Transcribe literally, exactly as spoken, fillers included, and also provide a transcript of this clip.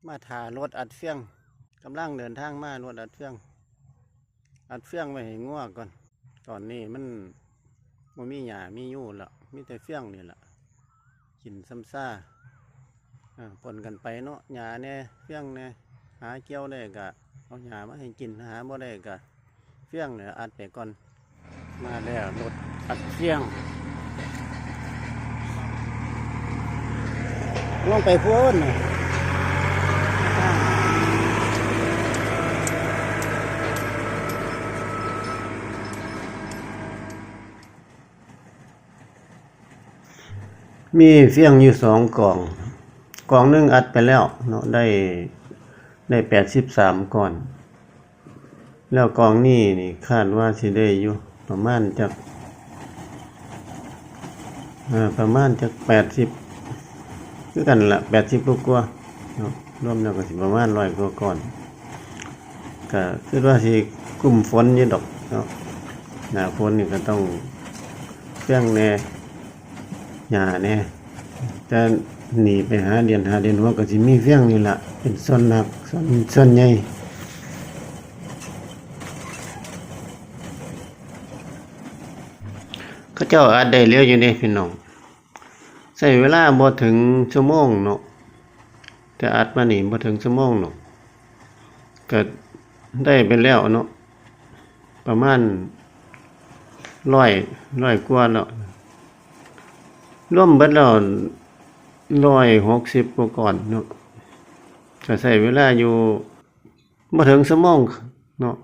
มาถ่ารถอัดเฟือง กำลังเดินทางมารถอัดเฟือง อัดเฟืองไว้ให้งัวก่อน ตอนนี้มันบ่มีหญ้ามียูแล้ว มีแต่เฟืองนี่แหละ กินซ้ำซ่า อ่า ปนกันไปเนาะ หญ้าแหน่ เฟืองแหน่ หาเกี่ยวได้ก็เอาหญ้ามาให้กิน หาบ่ได้ก็เฟืองเนี่ยอัดไปก่อน มาแล้วรถอัดเฟือง ลงไปพู้นน่ะ มีเฟืองอยู่สองกอง กองหนึ่งอัดไปแล้วเนาะ ได้ ได้แปดสิบสามก้อน แล้วกองนี้นี่คาดว่าสิได้อยู่ประมาณจัก เอ่อ ประมาณจักแปดสิบ คือกันละ แปดสิบกว่าๆ เนาะ รวมแล้วก็สิประมาณร้อยกว่าก้อน ก็คิดว่าสิกุมฝนอยู่ดอกเนาะ หน้าฝนนี่ก็ต้องเฟืองแหน่ หญ้าแหน่ แต่หนีไปหาเดือน หาเดือนหัวก็สิมีเฟืองนี่ล่ะ เป็นส่วนหนัก ส่วน ส่วนใหญ่ เขาเจ้าอัดได้เร็วอยู่เด้พี่น้อง ใช้เวลาบ่ถึงชั่วโมงเนาะ แต่อัดมานี่บ่ถึงชั่วโมงเนาะ ก็ได้ไปแล้วเนาะ ประมาณร้อย ร้อยกว่าแล้ว รวมเบิดแล้วร้อยหกสิบกว่าก้อนเนาะ ก็ใช้เวลาอยู่บ่ถึงชั่วโมงเนาะ